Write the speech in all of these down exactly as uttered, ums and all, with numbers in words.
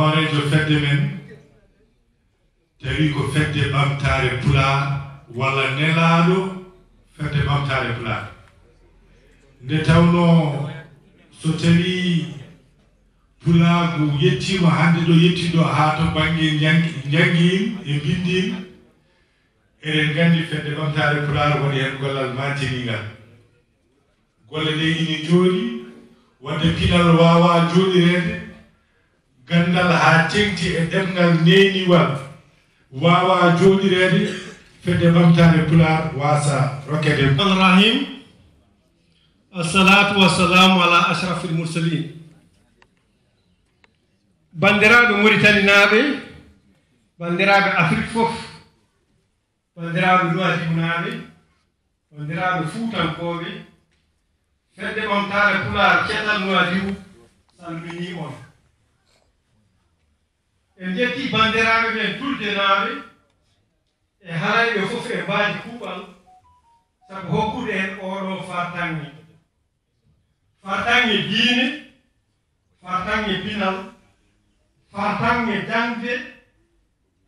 Hooreejo fedde men, tawi ko fedde ɓamtaare Pulaar, walla nelaaɗo fedde ɓamtaare Pulaar. Nde tawnoo so tawii Pulaagu yettiima hannde ɗo, yettii ɗo haa to bannge njang-, njanngiin e mbinndiin, eɗen nganndi fedde ɓamtaare Pulaar waɗi heen gollal maantiniingal. Golle ɗe ina njooɗi, waɗde pinal waawaa jooɗireede, ganndal haa teŋti e ɗemngal neeniwal waawaa jooɗireede, fedde ɓamtaare Pulaar waasa rokkeede. Rahim. Assalatu wassalamu ala ashrafil mursalin. Banndiraaɓe Muritaninaaɓe, banndiraaɓe Afrik fof, banndiraaɓe Nuwaadibunaaɓe, banndiraaɓe Fuutankooɓe, fedde ɓamtaare Pulaar Cetal Nuwaadibu salminii on. En njettii banndiraaɓe men Tuldenaaɓe e harayɓe fof e mbaadi kuuɓal, sabu hokkude en ooɗoo fartaŋŋe. Fartaŋŋe diine, fartaŋŋe pinal, fartaŋŋe jaŋde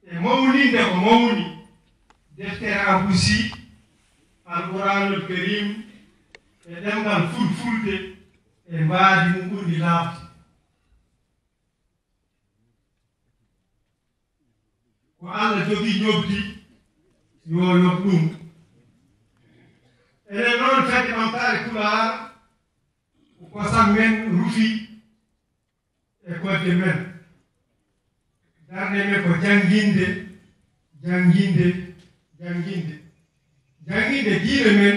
e mawninde ko mawni, deftere Abusi, Alquraanul Kariim, e ɗemngal Fulfulde, e mbaadi mum ɓurndi laaɓde. Ko Allah jogii ñobdi, yo yoɓ ɗum. Enen noon, fedde ɓamtaare Pulaar, ko kosam men rufi e koɗde men. Darnde men ko jannginde, jannginde, jannginde. Jannginde diine men,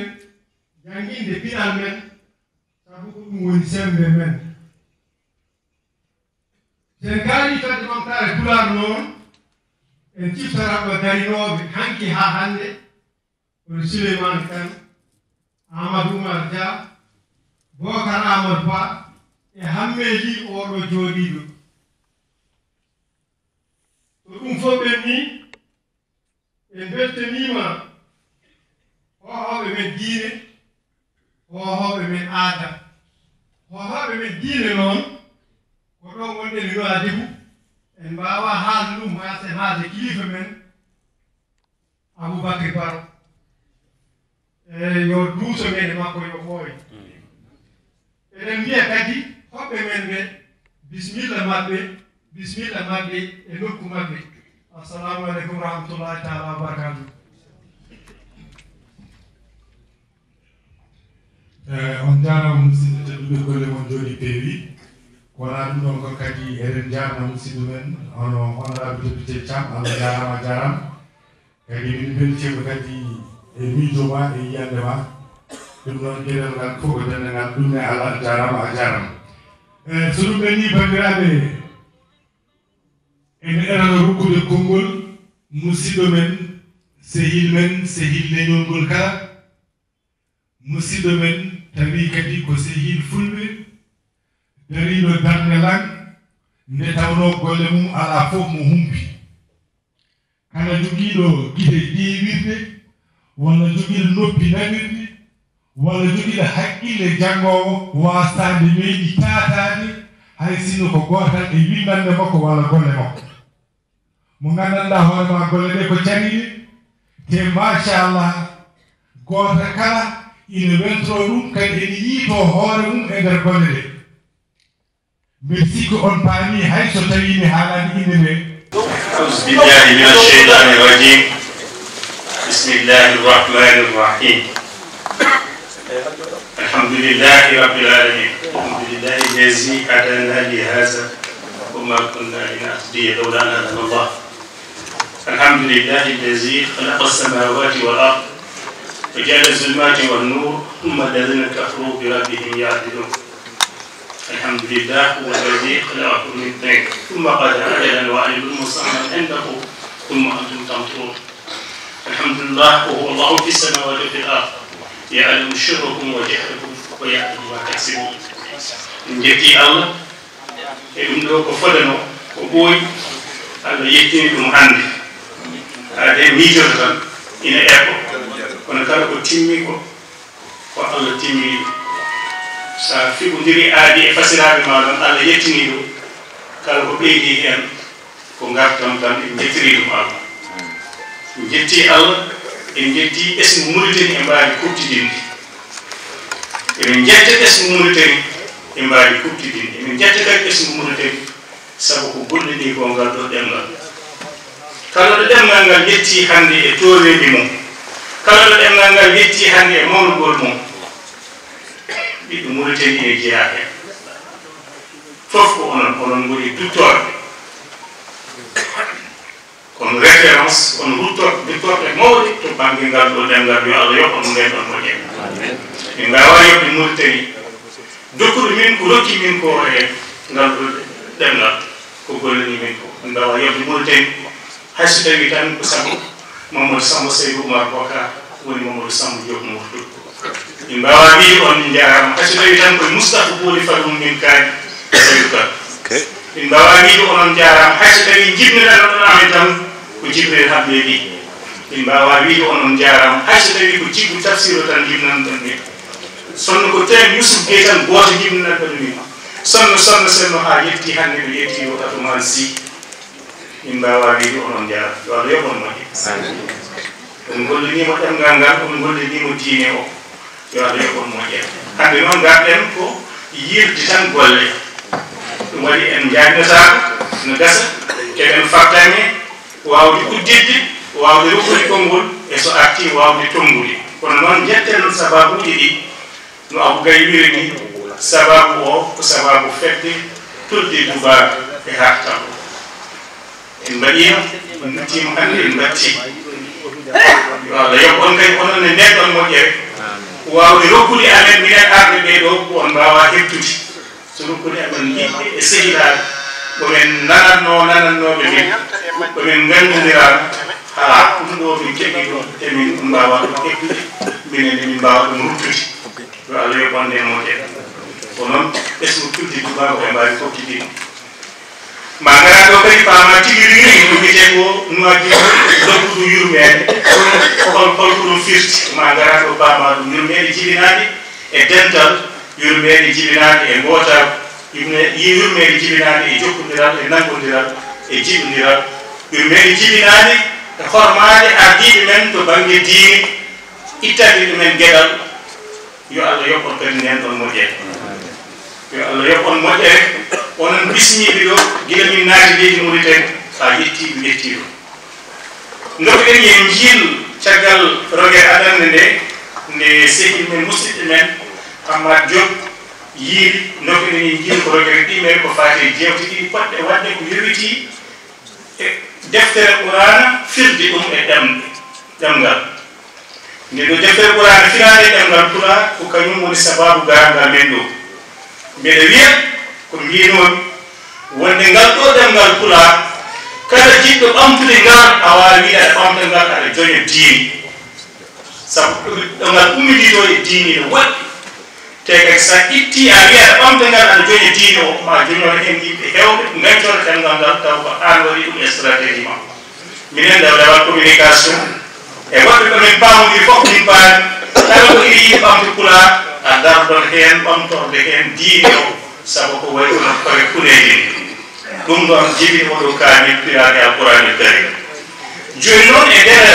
jannginde pinal men, sabu ko ɗum woni semmbe men. So en kaalii fedde ɓamtaare Pulaar noon, en ciftorat ɗo darinooɓe hanki haa hannde, kono Souleymane Kane, Amadou Oumar Dia, Bocar Amadou Ba e Hammee Ly, ooɗo jooɗiiɗo. So ɗum fof ɓennii, en mbeltaniima hoohooɓe men diine, hoohooɓe men aada. Hoohooɓe men diine noon, ko ɗo ngonɗen e Nuwaadibu, en mbaawaa haalde ɗum, maa sen haalde kilifa men, Aboubacry Baro. E yo duuso men e makko yo ɓooy. Eɗen mbiya kadi hoɓɓe men ɓe, bisimilla maɓɓe, bisimilla maɓɓe e nokku maɓɓe. Assalamu aleykum wa rahmatullahi taala wa barakatuh. Eh, on njaaraama musidɓe tedduɓe, golle mon njooɗi peewi. Ko wonaa ɗum ɗoon ko kadi eɗen njaarna musidɗo men, hono honorable député Thiam, Allah jaaraama, a jaaraama. Kadi min mbeltiima kadi e miijo ma e yiyannde ma. Ɗum noon geɗal ngal fof ko denndangal ɗum ne alaa, a jaaraama, a jaaraama. E so ɗum ɓennii banndiraaɓe, ene erana rokkude konngol musidɗo men, sehil men, sehil leñol ngol kala. Musidɗo men tawi kadi ko sehil fulɓe, dariiɗo darnde lan, nde tawnoo golle mum alaa fof mo humpi. Kala jogiiɗo gite ƴeewirde, walla jogiiɗo noppi nanirde, walla jogiiɗo haqqille janngoowo, waasaade meeɗi taataade, hay sinno ko gootal e winndannde makko walla golle makko. Mo nganndanɗaa hoore maa golle ɗee ko cariiɗe, te machallah, gooto kala ina weltoo ɗum, kadi ene yiytoo hoore mum e nder golle ɗee. Mbeɗa sikki on paamii hay so tawii mi haalaani innde ndee. أعوذ بالله من الشيطان الرجيم. بسم الله الرحمن الرحيم. الحمد لله رب العالمين. الحمد لله الذي هدانا لهذا وما كنا لنهتدي لولا أن هدانا الله. الحمد لله الذي خلق السماوات والأرض وجعل الظلمات والنور ثم الذين كفروا بربهم يعدلون. الحمد لله هو الذي خلقكم من طين ثم قضى أجلا وأجل مسمى عنده ثم أنتم تمترون. الحمد لله وهو الله في السماوات وفي الأرض يعلم سركم وجهركم ويعلم ما تكسبون. En njettii Allah e ɗum ɗo ko fodano, ko ɓooyi, Allah yettini ɗum hannde. Haa de miijoto tan ina eɓɓo, kono kala ko timmi ko, ko Allah timmini ɗum. So a fiɓondiri aadi e fasiraaɓe ma noon, Allah yettini ɗum. Kala ko ɓeydi heen ko ngartam tan, en njettirii ɗum Allah. En njettii Allah, en njettii ɓesngu Muritani e mbaadi kuuɓtidinndi. Emin njetta ɓesngu Muritani e mbaadi kuuɓtidinndi. Emin njetta kadi ɓesngu Muritani sabu ko gollanii ko ngal ɗoo ɗemngal. Kala ɗo ɗemngal ngal yettii hannde e tooreendi mum, kala ɗo ɗemngal ngal yettii hannde e mawnugol mum, ɓiɗɗo Muritani ene jeyaa heen. Fof ko onon, onon ngoni duttorɓe. Kono référence, kono ruttor-, duttorɗe mawɗe to bannge ngal ɗoo ɗemngal, yo Allah yoɓ on ndeen ɗon moƴƴere. Min mbaawaa yoɓde Muritani, dokkuɗo min ko rokki min ko e ngal ɗoo ɗemngal, ko gollanii min ko. Min mbaawaa yoɓde Muritani, hay so tawii tan ko sabu Mamadou Samba Seydou Oumar Bokar woni Mamadou Samba Diop Murtu. Min mbaawaa wiide on min njaaraama, hay so tawii tan koye Moustapha Booli Fadum min kaani Seydou Ka. Ok. Min mbaawaa wiide onon njaaraama, hay so tawii njibneɗon ɗon amen tan ko Jibril Hamle Ly. Min mbaawaa wiide onon njaaraama, hay so tawii ko jikku tafsir o tan njibnan ɗon min. Sonno ko teen Youssouf Gueye tan gooto njibnan ɗon min. Sonno, sonno, sonno haa yetti hannde ɗo yetti ɗo Atoumane Sy. Min mbaawaa wiide onon njaaraama. Yo Allah yoɓ on moƴƴe. Amiin. On ngolliniima ɗemngal ngal, on ngolliniima diine o. Yo Allah yoɓ on moƴƴere. Hannde noon ngarɗen ko yiirde tan golle. Ɗum waɗi en njaajnotaako, no gasa, keɗen fartaŋŋe, waawde udditde, waawde rokkude konngol, e so artii waawde tonngude. Kono noon njetten sababuuji ɗi no Abou Gaye wiri ni, sababu o ko sababu fedde tulde Dubaaka e Hartal. En mbaɗiima, en nuttiima hannde, en mbattii. Yo Allah yoɓ on kadi onon ne ndeen ɗon moƴƴere. Waawde rokkude amen minen arɓe ɓee ɗoo ko on mbaawaa heɓtude. So rokkude amen yiɗɓe e sehilaaɓe, ko men nanatnoo, nanatnooɓe men, ko men nganndondiraano, haa ɗum ɗoo min keɓii ɗum, e min ɗum mbaawaa ɗum heɓtude, minen ne min mbaawaa ɗum ruttude. Yo Allah yoɓ on ndeen moƴƴere. Ko noon ɓesngu tulde Dubaako e mbaadi fof tigi. Ma ngara ɗo kadi paama tigi rigi ko wiyetee ko nuwaji lobbudu yurmeende. Hol, hol ko ɗum firti? Ma ngara ɗo paama ɗum yurmeende jibinaande e dental, yurmeende jibinaande e ngootaagu, yurme-, yurmeende jibinaande e jokkondiral, e nanngondiral, e jiɗondiral, yurmeende jibinaande e hormaade ardiiɓe men to bannge diine, ittande ɗumen geɗal. Yo Allah yoɓ on kadi ndeen ɗon moƴƴere. Yo Allah yoɓ on moƴƴere. Onon bismiiɓe ɗo, gila min naati leydi Mauritanie, haa yettii ɗo yettii ɗo. Ndokken en njiil caggal rogere adannde nde, nde sehil men, musidɗo men, Hammat Diop yiili, ndokken en njiil ko rogere ɗimmere ko faati e jeewte ɗiɗi poɗɗe waɗde ko yowitii e deftere Quraana, firde ɗum e ɗemɗe, ɗemngal. Nde ɗo deftere Quraana firaande e ɗemngal Pulaar, ko kañum woni sabaabu garaangal men ɗo. Mbeɗa wiya, ko mbiynomi, wonde ngal ɗo ɗemngal Pulaar, kala jiɗɗo ɓamtude ngal, a waawaa wiide aɗa ɓamta ngal, aɗa joña diine. Sabu ɗo, ɗo ngal ummidii ɗo e diine no woɗɗi. Te kadi, so a ittii, a wiya aɗa ɓamta ngal, aɗa joña diine o, ma joñoor heen yimɓe heewɓe, ngañcoore ɗemngal ngal, taw ko aan waɗi ɗum e stratégie ma. Minen, nde lewal communication, e woɗɓe ɓe min paamondiri fof, min paami, kala ko ina yiɗi ɓamde Pulaar, a dardoto heen, ɓamtorde heen diine o, sabu ko wayi kono kore kuneeje ni. Ɗum ɗoon jibini oɗo kaamil firaade Alquraanil Kariim. Jooni noon, e nder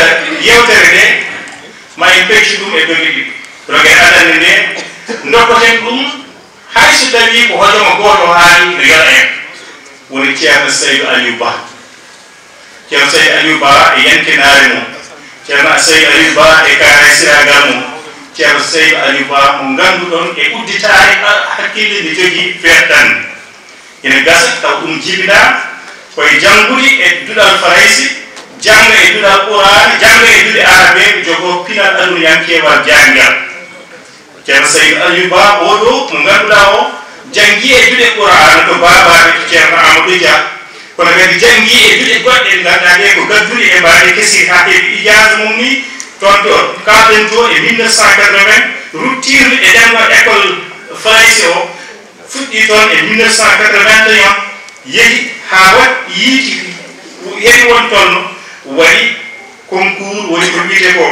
yeewtere nde, ma en peccu ɗum e doge ɗiɗi. Doge adannde nde, ndokkoten ɗum, hay so tawii ko hojoma gooto haali no yoɗa en, woni Ceerno Saydu Aliou Ba. Ceerno Saydu Aliou Ba e yankinaare mum, Ceerno Saydu Aliou Ba e kaanaysiraagal mum, Ceerno Saydu Aliou Ba mo ngannduɗon e udditaare hakkille nde jogii feettan. Ina gasa taw ɗum jibinaa ko e janngude e duɗal Farayse, jannga e duɗal Quraana, jannga e duɗe Arabe, jogoo pinal aduniyankeewal jaayngal. Ceerno Saydu Aliou Ba, oo ɗoo mo ngannduɗaa o, janngii e duɗe Quraana to Baabaaɓe, to Ceerno Amadou Dia, kono kadi janngii e duɗe goɗɗe ɗe ngannduɗaa ɗe ko gadduɗe e mbaadi kesiri haa heɓi ijaaza mum ni, toon to kaalɗen to e mille neuf cent quatre-vingts, ruttiiɗo e ɗemngal école Farayse o, fuɗɗii toon e mille neuf cent quatre-vingt-un, yehi haa waɗ yiiti, yehi won toon, waɗi concours, woni ko wiyetee ko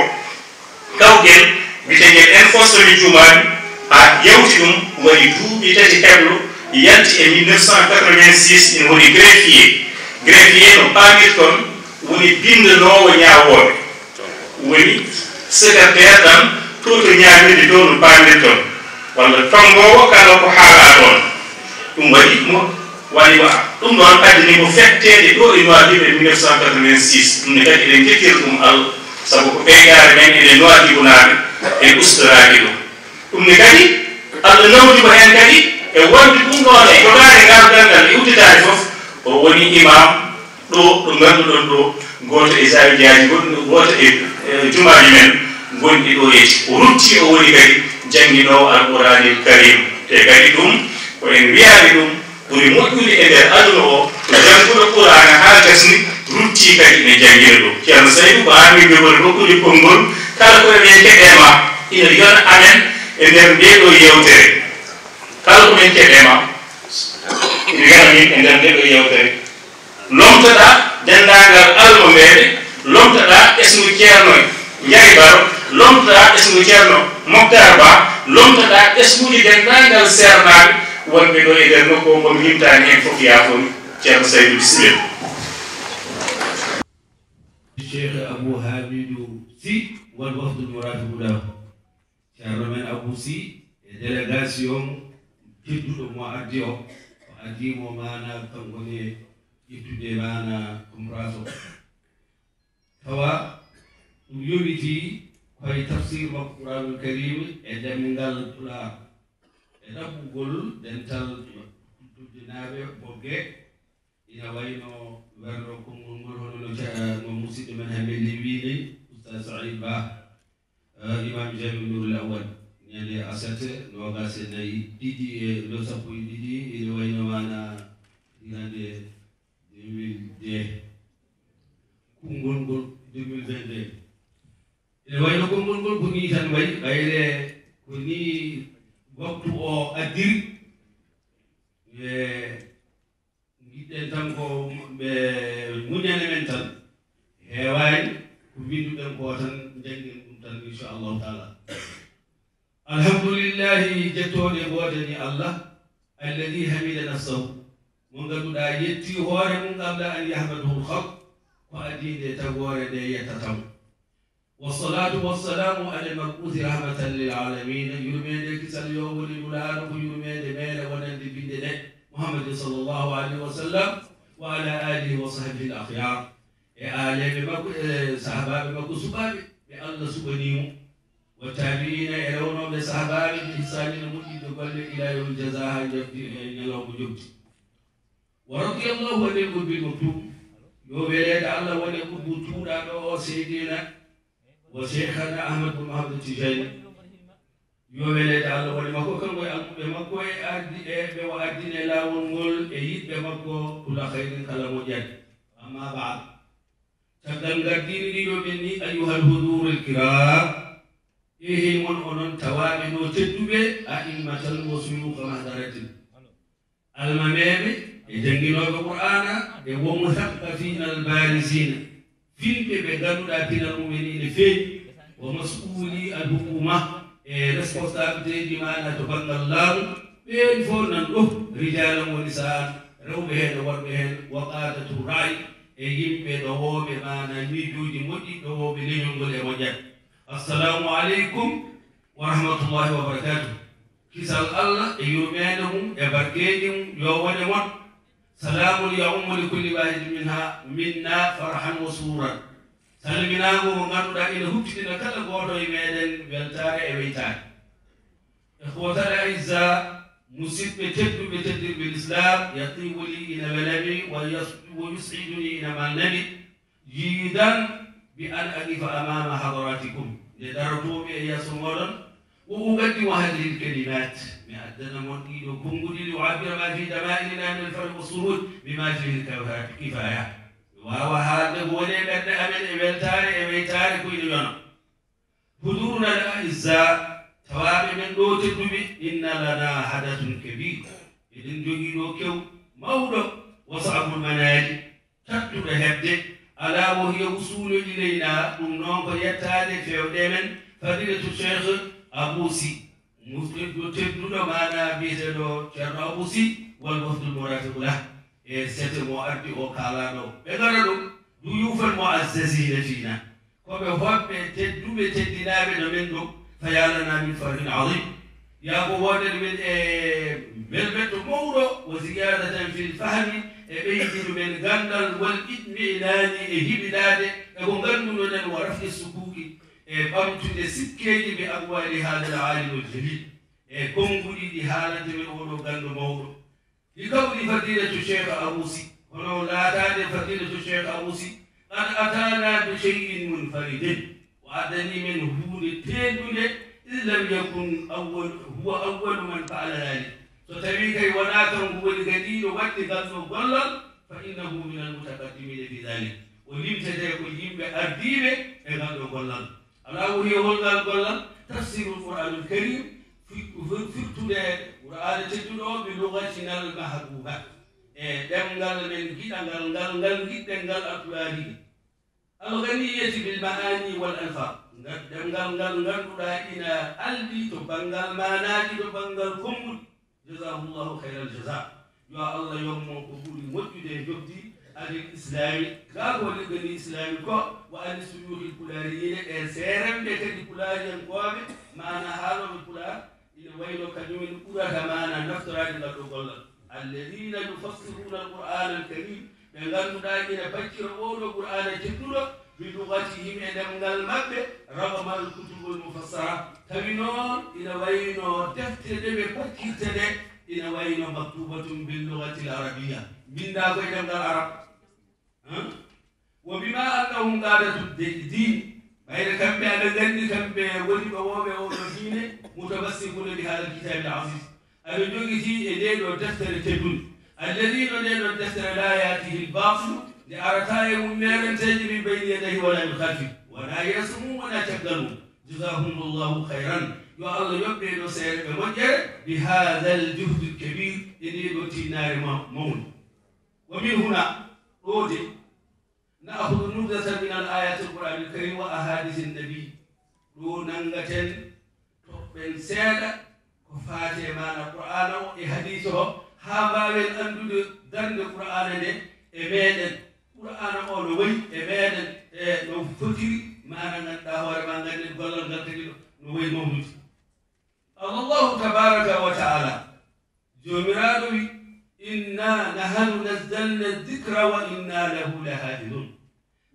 kawgel wiyetengel Infos, so mi juumaani, haa yawti ɗum, waɗi duuɓi tati heblo, Yalti e mille neuf cent quatre-vingt-six, ina woni greffier. Greffier, no paamirton, woni binndanoowo ñaawooɓe. Woni secrétaire ɗam to, to ñaamirde to, no paamirton. Walla tonngoowo kala ko haalaa ɗoon. Ɗum waɗi mo, waɗi wa-, ɗum ɗoon addani mo fetteede ɗo e Nouadhibou e mille neuf cent quatre-vingt-six. Ɗum ne kadi eɗen njettira ɗum Allah, sabu ko ɓeydaare men enen Nouadhibounaaɓe en ustoraaɗi ɗum. Ɗum ne kadi, Allah nawdi mo heen kadi e wonde ɗum ɗoon e jogaade ngal ganndal e udditaade fof, o woni imam ɗo, ɗo ngannduɗon ɗo, gooto e zawiyaaji gonɗi, gooto e, e jumaaji men gonɗi ɗo yetti. O rutti, o woni kadi jannginoowo Alquraanil Karim. Te kadi ɗum, ko en wiyaani ɗum, ɓuri moƴƴude e nder aduna o, ko jannguɗo Quraana haa gasni, rutti kadi ene janngina ɗum. Ceerno Saydu, ko aan min jogori rokkude konngol, kala ko eɗen keɗee ma, ina yona amen e nder ndee ɗoo yeewtere. Kala ko min keɗee ma, ina yona min e nder ndee ɗoo yeewtere. Lomtoɗaa denndaangal almameeɓe, lomtoɗaa ɓesngu Ceerno Njaay Baro, lomtoɗaa ɓesngu Ceerno Moktaar Ba, lomtoɗaa ɓesnguuji denndaangal seernaaɓe wonɓe ɗo e nder nokku o, mbo mi limtaani heen fof, yaafon. Ceerno Saydu, bisimilla. Cheikh Abou Hamidou Sy wal wafdu murafiqu lahu. Ceerno men Abou Sy e délégation tedduɗo mo addi o, o addi mo maana kanko ne ƴettude maana conférence o. Tawa ɗum yowitii koye tafsir makko Quraanul Kariim e ɗemngal Pulaar, e ɗaɓɓugol dental tuddinaaɓe Bogge, ina wayno werndo konngol ngol, hono no ca-, no musidɗo men Hamedi wiyi ni, Oustaz Saïd Ba, eh, Imam Jami Nourul Awal, ñande aset noogas e nayi, ɗiɗi e, no sappo e ɗiɗi, ina wayno maana hirande deux mille deux. Konngol ngol deux mille vingt-deux. Ene wayno konngol ngol ko nii tan wayi, ɓayre ko nii waktu o addiri. E ngiɗɗen tan ko ɓe muñana men tan. Heewaani ko winnduɗen ko tan, njanngen ɗum tan, inchallahu taala. Alhamdulillahi, jettooɗe ngoodani Allah, alladi hamida nafsahu, mo ngannduɗaa yetti hoore mum, qabla an yahmadahul khalq, ko adii nde tagoore nde yettata mo. Wassalatu wassalamu ala al-mab'uthi rahmatan lil alamin, yurmeende kisal yo woni nulaaɗo ko yurmeende meere wonande binde ɗe, Muhammadin sallallahu alayhi wa sallam, wa ala alihi wa sahbihi al akhyar, e aaleeɓe makko, e sahabaaɓe makko suɓaaɓe, ɓe Allah suɓanii mo. Wa tabi'ina, e rewnooɓe sahabaaɓe, bi ihsanin, moƴƴinde golle, ila yawmil jaza, haa njaɓdi e ñalawma njoɓdi. Wa radiyallahu anil qutbil maktum. Yo weleede Allah wone qutbu tuuɗaaɗo o, Seydina wa Cheikhana Ahmad bin Muhammad Tijani. Yo weleede Allah wone makko, kanko e almuɓe makko, e ardi, e ɓe o ardini e laawol ngol, e yiɗɓe makko, kula khairin, kala moƴƴere. Amma ba'd. Caggal ngardiini ɗiɗo ɓen ni, ayyuhal hudurul kiram, eehey mon onon tawaaɓe no tedduɓe, a'immatal wa suyuukha mahdaratin. Almameeɓe e jannginooɓe Qur'aana e wa muthaqqafiina al baariziina, finɓe ɓe ngannduɗaa pinal mumen ene feeñi, wa mas'uuli al hukuuma, e responsabilité ji maana to banngal laamu, ɓeen fof nan ɗo, rijaalan wa nisaa'an, rewɓe heen e worɓe heen, wa qaadatu ra'yi, e yimɓe ɗowooɓe maana miijooji moƴƴi, ɗowooɓe leñol ngol e moƴƴere. Assalaamu aleykum wa rahmatullahi wa barakaatuh. Kisal Allah e yurmeende mum e barkeeji mum yo wone mon. Salaamun ya'ummu li kulli waahidin minha, minna farhan wa sururan. Salminaango mo ngannduɗaa ina huɓɓitina kala gooto e meɗen weltaare e weytaare. Ikhwatal a'izza, musidɓe tedduɓe, teddirɓe Lislaam, yatibu li, ina welami, wa yas-, wa yus'iduni, ina malnami, jiddan, bi an aqifa amama hadaratikum, nde darotoomi e yeeso mooɗon, wa uqaddimu hadihil kalimat, mi addana mon ɗiɗo konnguɗi, li u'abbira ma fi dama'irina min al farhi wa surur bima fihi al kifa-, kifaya. Mi waawa haalde ko woni e ɓerɗe amen e weltaare e weytaare ko ina yona. Huduruna al a'izza, tawaaɓe men ɗo tedduɓe, inna lana hadatun kabir. Eɗen jogii ɗo kew mawɗo, wa sa'bul manali, tattuɗo heɓde. Ala wa hiya wusulu ilayna, ɗum noon ko yettaade fewde men, fadilatu Cheikh Abou Sy. Mufti tedduɗo maana biyeteeɗo Ceerno Abu Si wal wafdul murafiqu lah. E sete mo ardi o kaalaaɗo ɓe ngara ɗum du yufal mo azzazina fiina. Ko ɓe hoɓɓe tedduɓe teddinaaɓe no men ɗum. Fa yalana min farhin azim. Yaa ko wonde men e welbetto mawɗo. Wa ziyadatan fil fahmi. E ɓeydiɗo men ganndal wal itminani e hiɓidaade e ko nganndunoɗen wa rafi sukuki. E ɓamtude sikkeeji bi aqwali hadal alimul jalil. E konnguɗi ɗi haalante men oɗo ganndo mawɗo. Li kawli fadilatu cheikh abusi hono laataade fadilatu cheikh abusi qad atana bi cheyin munfaridin. O addani men huunde teeɗunde. Is lam yakun awwal huwa awwalu man faala dalik. So tawii kay wonaa kanko woni gadiiɗo waɗde ngal ɗo gollal, fa innahu min almutaqaddimina fi dalik. O limtetee ko yimɓe ardiiɓe e ngal ɗo gollal. Alaa woni e holngal gollal tafsirul qur'anul karim. Firtude qur'aana tedduɗo o ɓe lugatinal mahbuba e ɗemngal men giɗangal ngal ngal giɗɗen ngal alpulaari. Alganiyati bil ma'ani wal alfaq. Ngal ɗemngal ngal ngannduɗaa ina alɗi to banngal maanaaji to banngal konnguɗi. Jazahullahu khairal jaza. Yo Allah yommo ko ɓuri moƴƴude e jofdi adil islami gaa ko liggani islami ko wa ani suyuhi pulaari yine e seeremɓe kadi pulaariyankooɓe maana haalooɓe pulaar. Ina wayno kañumen ɓurata maana naftoraade ngal ɗo gollal. Alladina yufassiruna alqur'ana alkarim. Ɓe ngannduɗaa ina baccira oo ɗo qur'aana tedduɗo bi lugatihim e ɗemngal maɓɓe. Ragama alkutubul mufassara. Tawi noon ina wayno defte ɗe ɓe pakkirta ɗe ina wayno maktubatum bil lugatil arabiya. Mbinndaa ko e ɗemngal arab. Wa bima annahum qadatu din. Ɓayde kamɓe aɗa nganndi kamɓe woni ɓawooɓe oo ɗo diine. Mutamassikuna bi hada alkitabil aziz. Aɓe njogitii e ndee ɗoo deftere teddunde. Alladi no ndee ɗoo deftere la yaatihi lbatilu. Nde arataa e mum meerenteeje min bayni yadayhi wala min khalfi. Wonaa yeeso mum wonaa caggal mum. Jazahum llahu khayran. Yo Allah yoɓ ɓee ɗoo seere ɓe moƴƴere. Bi hada aljuhdi lkabir. E ndee ɗoo tinnaare mawnde. Wa min huna. Ɗoo de. Na'khudhu nubdatan min al-ayati al-Qur'ani al-Karim wa ahadith an-nabi. Ɗo nanngaten toɓɓen seeɗa ko faati e maana Qur'aana o e hadiisa o haa mbaawen anndude darnde Qur'aana nde e meeɗen. Qur'aana o no wayi e meeɗen e no fotiri maana ngannduɗaa hoore maa ngannden gollal ngal kadi no wayi mawnude. Allahu tabaraka wa taala. Joomiraaɗo wi, inna nahanu nazzalna dikra wa inna lahu lahafidun.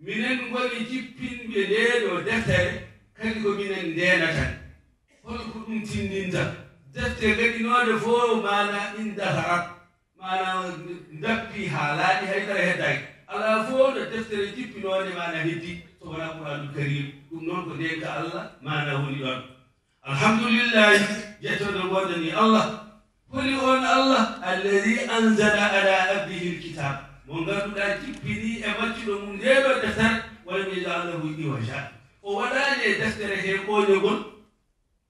Minen ngoni jippinɓe ndee ɗoo deftere, kadi ko minen ndeenata nde. Hol ko ɗum tinndinta? Defte gaɗinooɗe fof maana indaharat, maana ndappi haa laaɓi, hay dara heddaaki. Alaa fof no deftere jippinoonde maana heddi so wonaa Qur'aanul Kariim. Ɗum noon ko ndeenka Allah maana woni ɗoon. Alhamdulillahi, jettode woodani Allah. Holi on Allah? Alladi anzala ala abdihi alkitab, mo ngannduɗaa jippini e maccuɗo mum ndee ɗoo deftere, walam yajal lahu iwaja, o waɗaani e deftere hee ɓooyogol,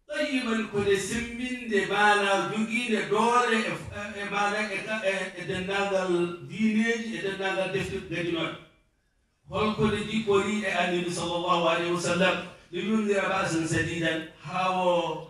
qayyiman, ko nde semmbinde, maanaa jogiinde doole e, e maanaa e, e, e denndaangal diineeji, e denndaangal defte gadinooɗe. Holko nde jippori e Annabi sallallahu alayhi wa sallam, liyundira ba'san shadidan, haa o,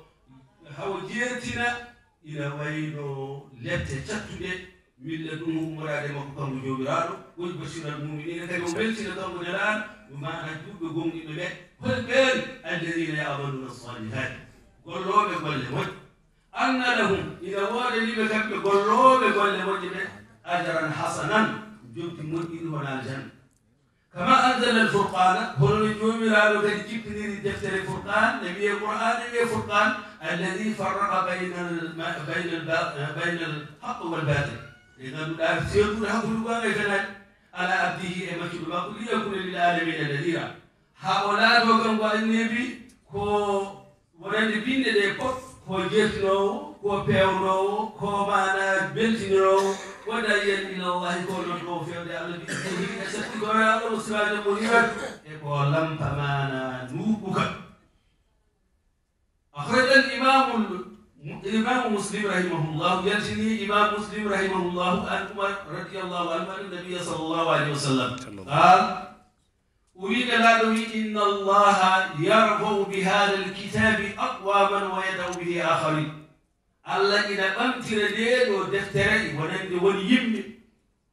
haa o jeertina, ina wayno lepte cattuɗe, min ladunhu, ummoraade makko kanko Joomiraaɗo, wa yubashshira al-mu'minina, kadi o weltina kanko Nelaaɗo, maanaa juulɓe gomɗinɓe ɓe, hol ɓeen? Alladina ya'maluna salihati, gollooɓe golle moƴƴe. Anna lahum, ina woodani ɓe kamɓe gollooɓe golle moƴƴe ɓe, ajran hasanan, njoɓdi moƴƴiri hono aljanna. Kama anzala al-furqana, hono no Joomiraaɗo kadi jippiniri deftere Furqan, ne wiyee Qur'aana, wiyee Furqan, alladi farraqa bayna al-, ma-, bayna al-ba-, bayna al-haqq wal batil. Nde ngannduɗaa seertude hakkunde goonga e fenaande, ala abdihi, e maccuɗo makko, liyakuna lil alamina nadira. Haa o laatoo kanko Annabi ko wonande binɗe ɗee fof, ko jeertinoowo, ko peewnoowo, ko maanaa beltiniroowo, wa daa'iyan ila Allahi, ko noddoowo feewde Allah, bi idnihi, e saɗi ko Allah, wa siraajan muniiran, e ko lampa maanaa nuuɗɗuka. Akhraja al-imaamu, imaamu Muslim rahimahullah, yaltini imaamu Muslim rahimahullah an Umar radiyallahu anhu an Nabiyyi sallallahu alayhi wa sallam. Qaal, O wi Nelaaɗo wi, "Inna Allaha yarfa'u bi hadha al-kitabi aqwaman wa yada'u bihi akharin." Allah ina ɓamtira ndee ɗoo deftere wonande won yimɓe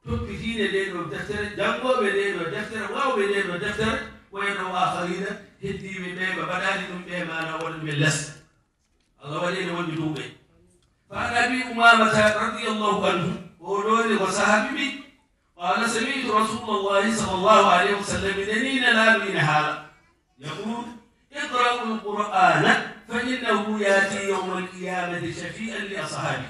toppitiiɓe ndee ɗoo deftere, janngooɓe ndee ɗoo deftere, waawɓe ndee ɗoo deftere, wa yada'u akharina, heddiiɓe ɓee ɓe mbaɗaani ɗum ɓee maana won ɓe les. Allah waɗi ene wonde duuɓe. Fa an Abi Umamata radiyallahu anhu, o ɗooni ko sahabi ɓi, qala sami'tu Rasulallahi sallallahu alayhi wa sallam, mi nanii Nelaaɗo ina haala, yaqul, "Iqra'u al-Qur'ana fa innahu ya'ti yawma al-qiyamati shafi'an li ashabi."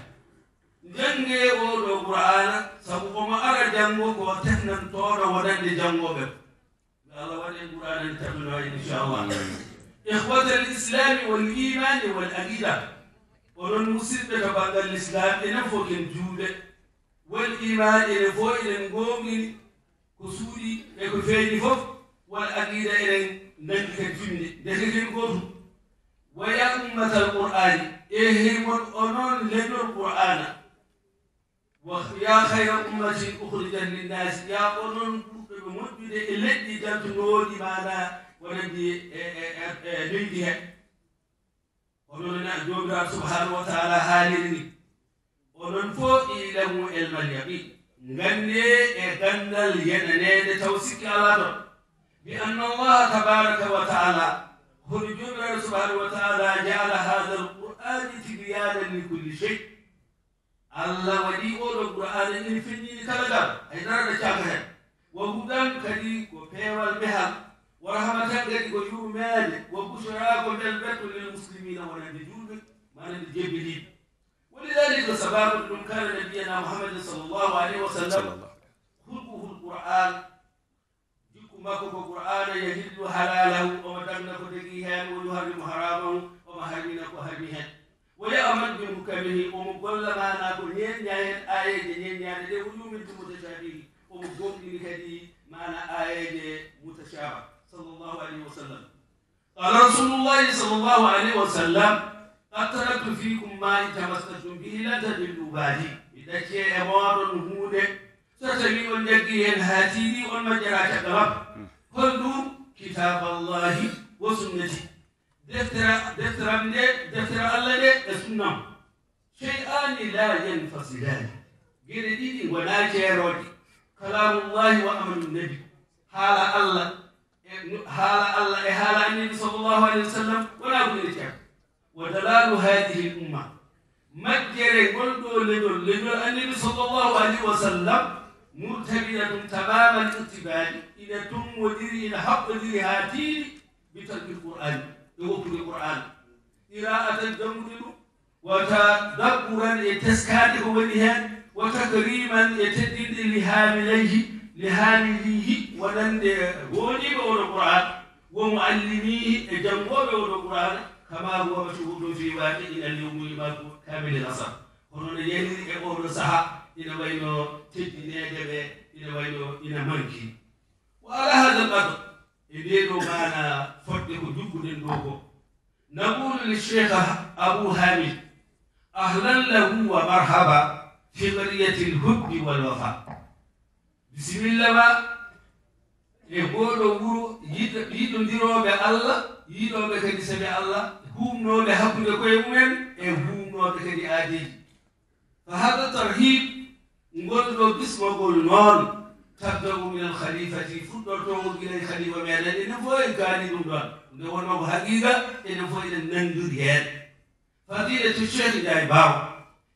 Janngee oo ɗoo Qur'aana, sabu omo ara janngo ko tefnantooɗo wonande janngooɓe. Yo Allah waɗ en Qur'aana nde tefnanoo en, inchallah. Ikhwata al-islami wal imani wal aqida. Onon musidɓe to banngal Lislaam, enen fof ken juulɓe. Wal iman, enen fof eɗen ngoongɗini ko suuɗi e ko feeñi fof. Wal aqida, eɗen nanndi kadi fimde. Ndeke ken gootum. Wa ya ummatal Qur'ani, e hey mon onon leñol Qur'aana. Wa ya khayra ummatin ukhrijat linnaasi, ya onon ɓurɓe ɓe moƴƴude e leƴƴi jaltunooɗi maana wonande e, e, e, e leydi he. Onon na Joomiraaɗo subhanahu wa taala haaliri ni. Onon fof ilamu ilmal yaqin. Nganndee e ganndal yeɗaneede taw sikki alaa toon. Bi anna Allaha tabaraka wa taala, hono Joomiraaɗo subhanahu wa taala jaala hadha al-Qur'ani tibyanan li kulli shay. Allah waɗi oɗo Qur'aana ina feññini kala ngal, hay dara ɗaccaaka heen. Wa hudan kadi ko peewal mehal, wa rahmatan kadi ko yurmeende, wa bushra ko mbelbetto lil muslimina wonande juulɓe, manande jebbeliiɓe. Wa lidhalika sababu ɗum kana nabiyana Muhammadin sallallahu alayhi wa sallam, sallallahu. Khulquhul Qur'an, jikku makko ko Qur'aana, yahillu halaalahu, omo dagna ko dagii heen, wa yuharrimu haraamahu, omo harmina ko harmi heen. Wa ya'malu bi muhkamihi, omo golla maanaa ko ñeeññaa heen, aayeeje ñeeññaaɗe ɗe, wa yu'minu bi mutashaabihi, omo gomɗini kadi maanaa aayeeje mutashaabah, sallallahu alayhi wa sallam. Qala Rasulullahi sallallahu alayhi wa sallam, "Qad taraktu fikum ma in tamassaktum bihi lan tadillu ba'di." Mi ɗacci e mooɗon huunde, so tawii on njaggii heen haa tiiɗi, on majjataa caggal am. Hol ɗum? Kitaaballahi wa sunnati. Deftere, deftere am nde, deftere Allah nde e sunnam. Shay'ani la yanfasilaani. Geɗe ɗiɗi ngonaa ceerooje. Kalaamullahi wa amalu nabi. Haala Allah e, haala Allah e haala Annabi sallallahu alayhi wa sallam wonaa ko ene ceer. Wa dalalu hadhihi al umma. Majjere ngol ɗoo leñol, leñol Annabi sallallahu alayhi wa sallam, murtabinatun tamamal irtibali, ina tummbondiri, ina haɓɓondiri haa tiiɗi, bi tarkil Qur'ani, e woppude Qur'an. Qira'atan, janngude ɗum, wa tadabburan, e teskaade ko woni heen, wa takriman, e teddinde, li haamilayhi, li haamilihi, wonande gooniiɗo oɗo Qur'an, wa muallimihi, e janngooɓe oɗo Qur'an, kama huwa mashhudun fi waqi'ina al yawmi ma kamil al asar. Hono no yaliri e oɗo saha, ina wayno teddineede ɓe, ina wayno ina manki. Wa ala hada al qadr, e ndee ɗoo maana fodde ko jugguɗen ɗoo ko, naqulu li Cheikh Abu Hamid, ahlan lahu wa marhaba fi qaryati al hubbi wal wafa. Bisimilla ma e ngoo ɗoo wuro yiɗ-, yiɗondirooɓe Allah, yiɗooɓe kadi saabe Allah, huumnooɓe hakkunde koye mumen e huumnooɓe kadi aadeeji. Fa hada tarhib, ngol ɗoo bismagol noon, tabda'u min al khalifati, fuɗɗortoo ko gila e khalifa meɗen, enen fof en kaali ɗum ɗoon. Nde wonnoo ko haqiiqa, enen fof eɗen nanndiri heen. Fadilatu Cheikh Ndiaye Bawo,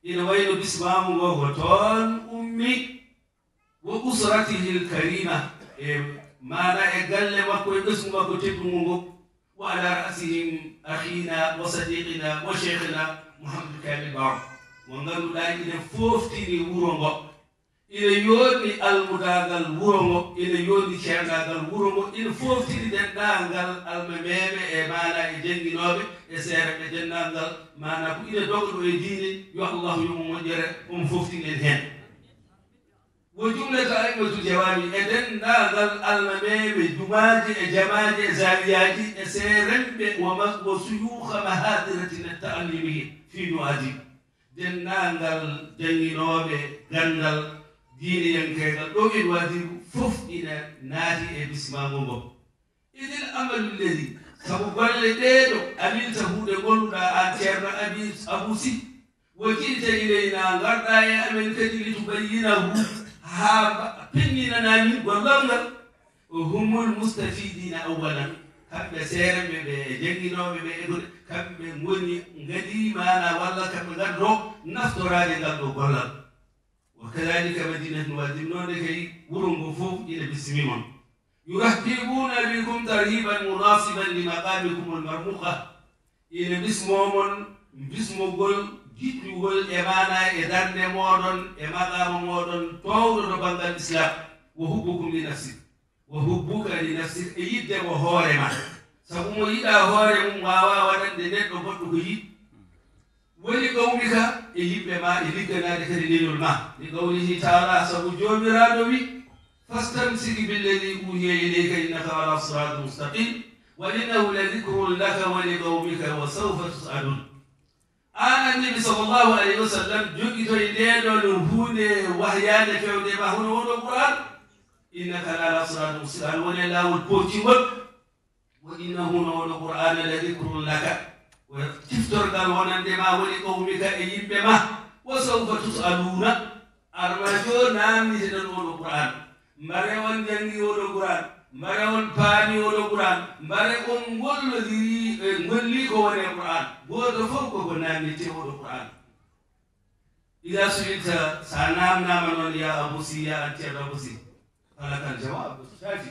ina wayno bismaamu ngo ko toon ummi, wa usratihi al karima, e maana e galle makko e ɓesngu makko teddungu ngo, wa ala ra'sihim akhina wa sadiqina wa sheikhina Mouhamadou Kamil Bawo, mo ngannduɗaa ina fooftini wuro ngo, ina yooɗni almudaagal wuro ngo, ina yooɗni ceernaagal wuro ngo, ina fooftini denndaangal almameeɓe e maana e jannginooɓe e seereɓe, denndaangal maana ko ina dogɗo e diine, yo Allahu yo mo moƴƴere, omo fooftini en heen. Wo jumlata aimmatul jawami e denndaangal almameeɓe jumaaji e jamaaji e zawiyaaji e seerenɓe wo ma-, wo suyuuha mahadiratina ta'allimiya fi Nuwaadib. Denndaangal jannginooɓe ganndal diineyankeegal ɗo e Nuwaadib fof ina naati e bismaago ngo. Idil amalu lladi, sabu golle ɗee ɗo, amilta huuɗe ngoluɗaa aan Ceerno Abi, Abu Si, wa ji'ta ilayna, ngarɗaa e amen kadi li tubayyinahu, haa mba-, pinninanaa min gollal ngal. Humul mustafidiina awwalan, kamɓe seerenɓe ɓe e jannginooɓe ɓe e goɗɗe, kamɓe ngoni ngadii maanaa walla kamɓe ngaddo naftoraade ngal ɗo gollal. Wa kadalika madinatu Nuwaadib, noon ne kay wuro ngo fof ina bismii mon. Yurahhibuuna bikum tarhiiban munaasiban li maqaamikumul marmuuqa. Ina bismoo mon bismogol giɗɗugol e maanaa e darnde mooɗon, e maqaama mooɗon toowɗo to banngal Islaam. Wa hubbukum li nafsi. Wa hubbuka li nafsik, e yiɗde mo hoore ma. Sabu mo yiɗaa hoore mum waawaa waɗande neɗɗo goɗɗo ko yiɗi. Wa li qawmika, e yimɓe ma, e ligganaade kadi leñol ma. Li qawlihi taala, sabu Joomiraaɗo wi, fastamsik billadi uuhiya ilayka innaka ala siraatin mustaqim. Wa innahu la dikrun laka wa li qawmika wa sawfa tus'alun. Aan Annabi sallallahu alayhi wa sallam, jogitoy ndee ɗoo no huunde wahyaande fewde ma, hono wonoo Qur'aan. Innaka la ala siraatin mustaqim, woni e laawol pootingol. Wa innahu, no wonoo Qur'aana, la dikrun laka, ko ciftorgal wonande ma, wa li qawmika, e yimɓe ma. Wa sawfa tus'aluuna, armaajo naamniteɗon oo ɗoo Qur'aan. Mbare on janngi oo ɗoo Qur'aan, mbare on paami oo ɗoo Qur'aan, mbare on ngollodiri, e ngolli ko woni e Qur'aan. Gooto fof ko ko naamnitee oo ɗoo Qur'aan. Idaa su'ilta, so a naamnaama noon, yaa Abu Si, yaa an Ceerno Abu Si, falakal jawaab shaafi.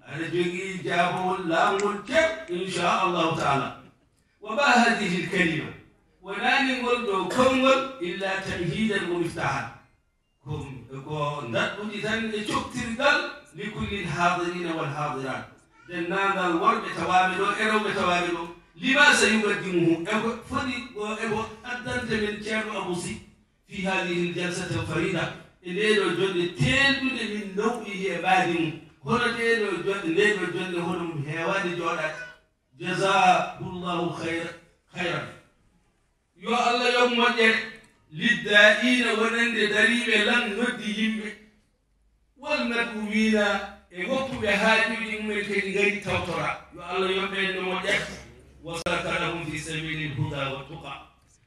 Aɗa jogii jaabawol laawol kew, inchaa Allahu taala. Wa maa haadihi l-kalima, wonaani ngol ɗoo konngol, illaa tamhiidan wa miftaahan. Ko, ko ndaɗɗudi tan e coktirgal, li kulli l-haadiriina wal haadiraat. Denndaangal worɓe tawaaɓe ɗoo e rewɓe tawaaɓe ɗoo. Limaa sa yuqaddimuhu, e ko foti ko, e ko addanta min Ceerno Abu Si, fii haadihi l-jalsati l-fariida, e ndee ɗoo jonnde teelɗunde min naw'ihi e mbaadi mum. Hono ɗee ɗoo jonnde, ndee ɗoo jonnde hono mum heewaani jooɗaade. Jazaahu Llahu khayra-, khayran. Yo Allah yoɓ moƴƴere, liddaa'iina, wonande dariiɓe lan noddi yimɓe, wal mad'uwiina, e woppuɓe haajuuji mumen kadi ngari tawtora. Yo Allah yoɓ ɓe no moƴƴata. Wa salaka lahum fi sabiili l-hudaa wa tuqaa.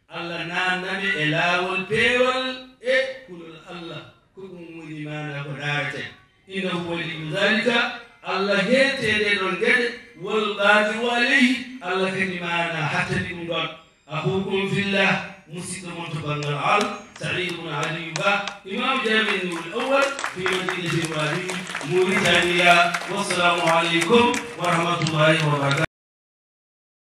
Allah naamna ɓe e laawol peewal e kulol Allah. Ko ɗum woni maanaa ko ndaareten. Innahu waliyyu dhaalika, Allah heetee ndee ɗoon geɗe, wal qaadiru alayhi, Allah kadi maanaa hattani ɗum ɗoon. Akhuukum fillah, musidɗo mon to banngal Allah, Sa'iid ibn Aliyu Ba, Imaamu Jaami'i Nuuril Awwal fi Madiinati Nuwaadibit, Muritaniya. Wassalaamu aleykum wa rahmatullaahi wa barakaatuh.